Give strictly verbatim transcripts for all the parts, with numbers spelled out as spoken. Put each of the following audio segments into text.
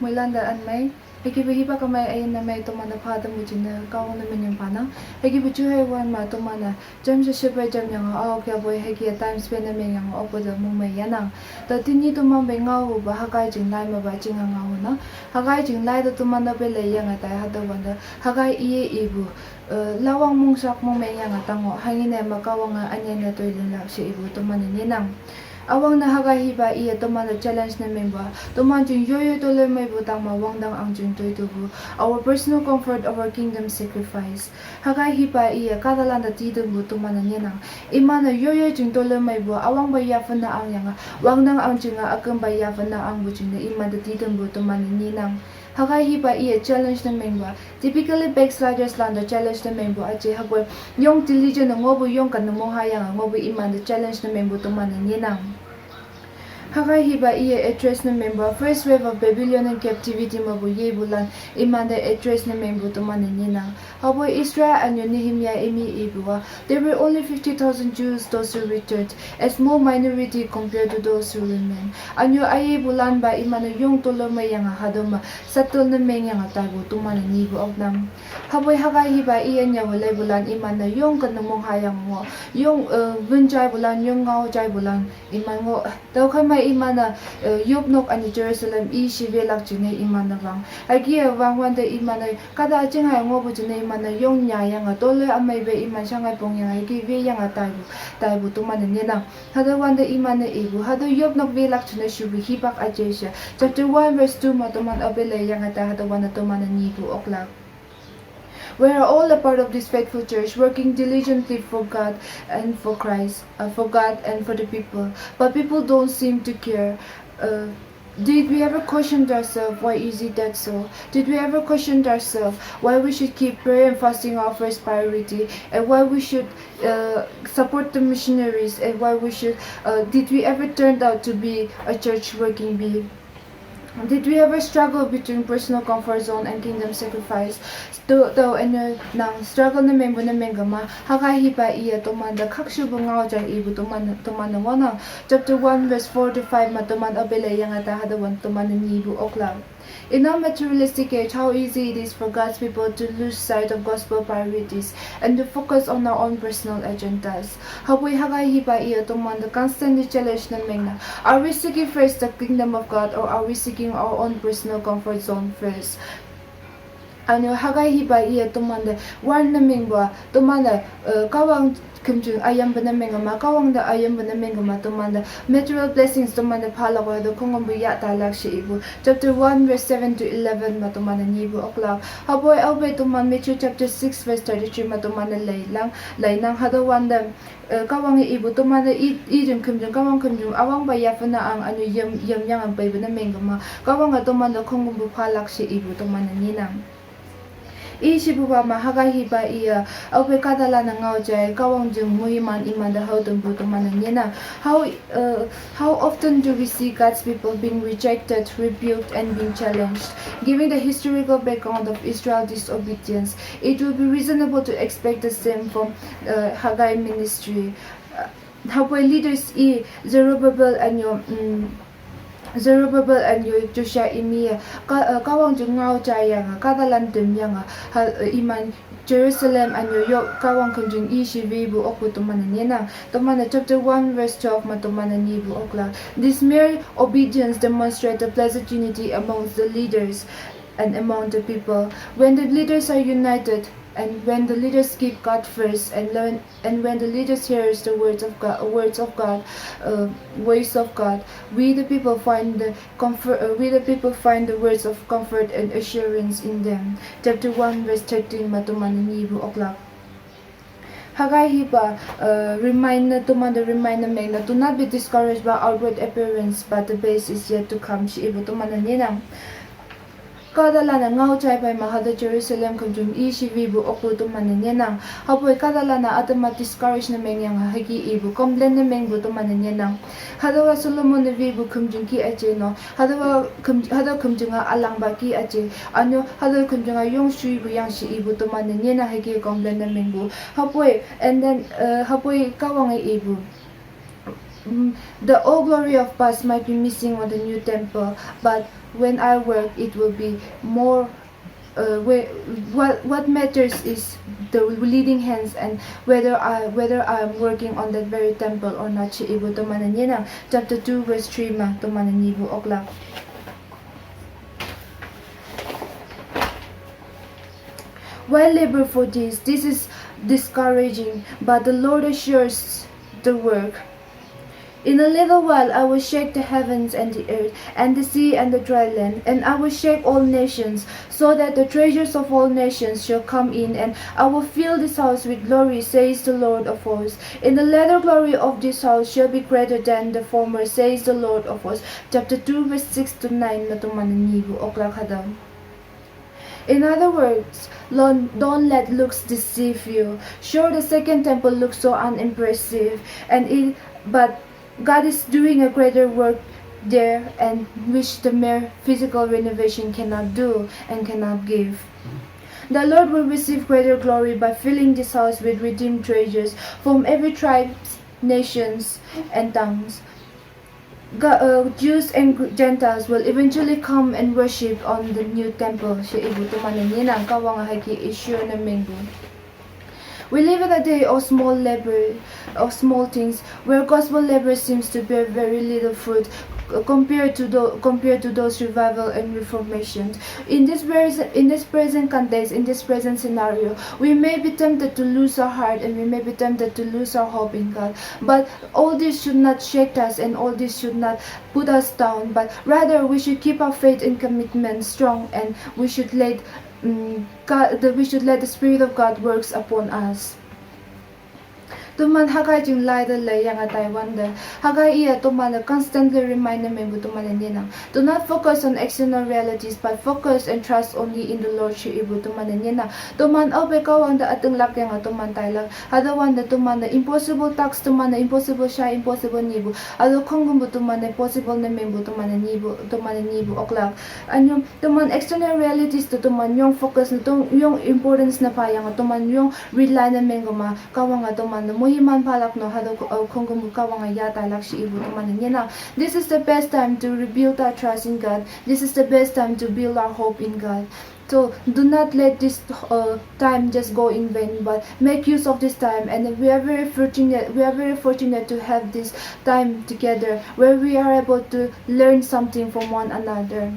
Moilan da anmei. Hükepu hipak amei ayin namei teman-e pha tampu jingne Kahwang ne minyong phanang. Hükepu juhei wan ma teman-e jamshe shepherd jam yange aokyapoi hüke time spend ne mengyange okpu te mongmei yahnang. Ta tenyih teman pei ngaohupa Haggai jing lai mepa jinge ngaohunang. Haggai jing lai te teman-e pei leiyange tai hatüo wante Haggai iye ipu, eh, lawang mongshak mongmengyange tang-o hanghe ne me Kahwange ünyei ne toi linlak she ipu teman-e ngenang. Üwangne Haggai hipa iye teman-e challenge ne mengpa, teman jing yoiyoi toloimeipu tangme wangdang ahngjing toitupu, our personal comfort over kingdom sacrifice. Haggai hipa iye kahtalante titampu teman-e ngenang. Iman-e yoiyoi jing toloimeipu üwangpa yaphen ne ahngyange, wangdang ahngjinge ükümpa yaphen ne ahngpu jingne imante titampu teman-e ngenang. Haggai hipa iye challenge ne mengpa, typically backsliders lante challenge ne mengpu üje hüpoi yong diligent ne ngohpu yong ken ne monghayange ngohpu imante challenge ne mengpu teman-e ngenang. Haggai hipa iye address ne mengpa first wave of Babylonian captivity mepu yepulan imante address ne mengpu teman-e ngenang. Hüpoi Ezra ünyu Nehemiah imi ipu-a, there were only fifty thousand Jews, those who returned, a small minority compared to those who remain. Ünyu üyepulanpa iman-e yong toloimeiyange hatüo me settle ne mengyange taipu teman-e ngepu oknang. Hüpoi Haggai hipa iye nyüowe leipulan iman-e yong ken ne monghayange ngoh, yong, eh, wün jaipulan, yong ngao jaipulan iman ngoh. Tüokhei me iman-e, eh, yopnok ünyu Jerusalem i shiwelak jingne iman-e wang. Hüke wangwante iman-e kahta jing hei ngohpu jingne iman-e yong nyayange toloi ümeipe iman shangai pongyange hüke weyange taipu, taipu teman-e ngenang. Hatüo wante iman-e ipu, hatüo yopnok welak jingne shupu hipak üje she chapter one verse two me teman aope leiyange tai hatüo wante teman-e ngepu oklak. We are all a part of this faithful church, working diligently for God and for Christ, uh, for God and for the people. But people don't seem to care. Uh, did we ever question ourselves why is it that so? Did we ever question ourselves why we should keep prayer and fasting our first priority, and why we should, uh, support the missionaries, and why we should, uh, did we ever turn out to be a church working bee? Did we ever struggle between personal comfort zone and kingdom sacrifice? Tüo, tüo ünyu nang struggle ne mengpu ne mengkema, Haggai hipa iye tomante khakshupu ngao jai ipu toman, toman-e ngohnang. Chapter one verse four to five me toman aope leiyange tai hatüo wante toman-e ngepu oklak. In our materialistic age, how easy it is for God's people to lose sight of gospel priorities and to focus on our own personal agendas. Hüpoi Haggai hipa iye tomante constantly challenge ne mengnang. Are we seeking first the kingdom of God, or are we seeking our own personal comfort zone first? Ünyu Haggai hipa iye tomante warn ne mengpu-a, toman-e, eh, Kahwang khümjing üyampu ne mengkema, Kahwang te üyampu ne mengkema, tomante material blessings tomante phalak-o hatüo khongkümpu yah tailak she ipu. Chapter one verse seven to eleven me toman-e ngepu oklak. Hüpoi aope toman Matthew chapter six verse thirty-three me toman-e leilang, leinang hatüo wante, eh, Kahwange ipu tomante i, i jing khümjing, Kahwang khümjing üwangpa yaphen ne ahng ünyu yem, yemyange peipu ne mengkema, Kahwange tomante khongkümpu phalak she ipu toman-e ngenang. I shipupa me Haggai hipa iye aope kahtalan-e ngao jai, Kahwang jing moiman imante haotampu toman-e ngenang. How, uh, how often do we see God's people being rejected, rebuked, and being challenged? Given the historical background of Israel's disobedience, it would be reasonable to expect the same from, uh, Haggai ministry. Uh, hüpoi leaders i Zerubbabel ünyu, mm, Zerubbabel ünyu Joshua imi-e, Ka-, eh, Kahwang jing ngao jaiyange, kahtalan temyange, ha, eh, iman Jerusalem ünyu yo Kahwang khümjing i shiwepu okpu toman-e ngenang. Toman-e chapter one verse twelve me toman-e ngepu oklak. This mere obedience demonstrates the blessed unity amongst the leaders and among the people. When the leaders are united, and when the leaders keep God first, and learn, and when the leaders hears the words of God, words of God, uh, ways of God, we the people find the comfort, uh, we the people find the words of comfort and assurance in them. Chapter one verse thirteen me toman-e ngepu oklak. Haggai hipa, uh, remind ne, tomante remind ne mengnang, do not be discouraged by outward appearance, but the best is yet to come she ipu toman-e ngenang. Kahtalan-e ngao jai pei me hatüo Jerusalem khümjing i shiwepu okpu toman-e ngenang. Hüpoi kahtalan-e ütam-a discourage ne mengyange hüke ipu complain ne mengpu toman-e ngenang. Hatüowa Solomon-e wepu khümjing kih üje no, hatüowa khüm, hatüo khümjing-a ülangpa kih üje, ünyu hatüo khümjing-a yong shuipu yang she ipu toman-e ngenang hüke complain ne mengpu. Hüpoi, and then, uh, hüpoi Kahwange ipu, mm, the old glory of past might be missing on the new temple, but When I work, it will be more. Uh, whe- what what matters is the leading hands and whether I whether I am working on that very temple or not. Shi ibu tomana nyena chapter two verse three ma tomana nyibu oklak. Why labor for this? This is discouraging, but the Lord assures the work. In a little while I will shake the heavens and the earth, and the sea and the dry land, and I will shake all nations, so that the treasures of all nations shall come in, and I will fill this house with glory, says the Lord of hosts. In the latter glory of this house shall be greater than the former, says the Lord of hosts. Chapter two, verse six to nine, na tomana nyibu oklak hadam. In other words, Lord, don't let looks deceive you. Sure, the second temple looks so unimpressive, and it, but God is doing a greater work there, and which the mere physical renovation cannot do and cannot give. The Lord will receive greater glory by filling this house with redeemed treasures from every tribe, nations, and tongues. Ga- uh, Jews and Gr- Gentiles will eventually come and worship on the new temple. Shi ibu tomana nyena Kahwang haki issue na mengbu. We live in a day of small labor, of small things, where gospel labor seems to bear very little fruit, uh, compared to the, compared to those revival and reformation. In this present, in this present context, in this present scenario, we may be tempted to lose our heart and we may be tempted to lose our hope in God. But all this should not shake us and all this should not put us down. But rather, we should keep our faith and commitment strong, and we should let um, God, the, we should let the Spirit of God works upon us. Toman Haggai jing lai da lei yang a Taiwan da. Haggai iya toman da constantly remind na mengbu toman da nyena. Do not focus on external realities, but focus and trust only in the Lord. Shi ibu toman da nyena. Toman au be Kahwang da ating lak yang a toman tai lak. Hada wan da toman da impossible task, toman da impossible shai, impossible nyibu. Ado khonggumbu toman da possible na mengbu toman da nyibu, toman da nyibu oklak. Anyo toman external realities to toman yong focus na, to yong importance na pa yang a toman yong rely na menguma Kahwang a toman da muhiman palak no. Hado ko- au khonggumbu Kahwang a ya tai lak shi ibu toman da nyena. This is the best time to rebuild our trust in God. This is the best time to build our hope in God. So do not let this uh, time just go in vain, but make use of this time. And we are very fortunate. We are very fortunate to have this time together where we are able to learn something from one another.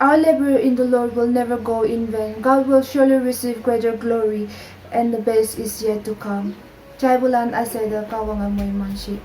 Our labor in the Lord will never go in vain. God will surely receive greater glory, and the best is yet to come. Jaibulan asai da Kahwang a muhiman shi.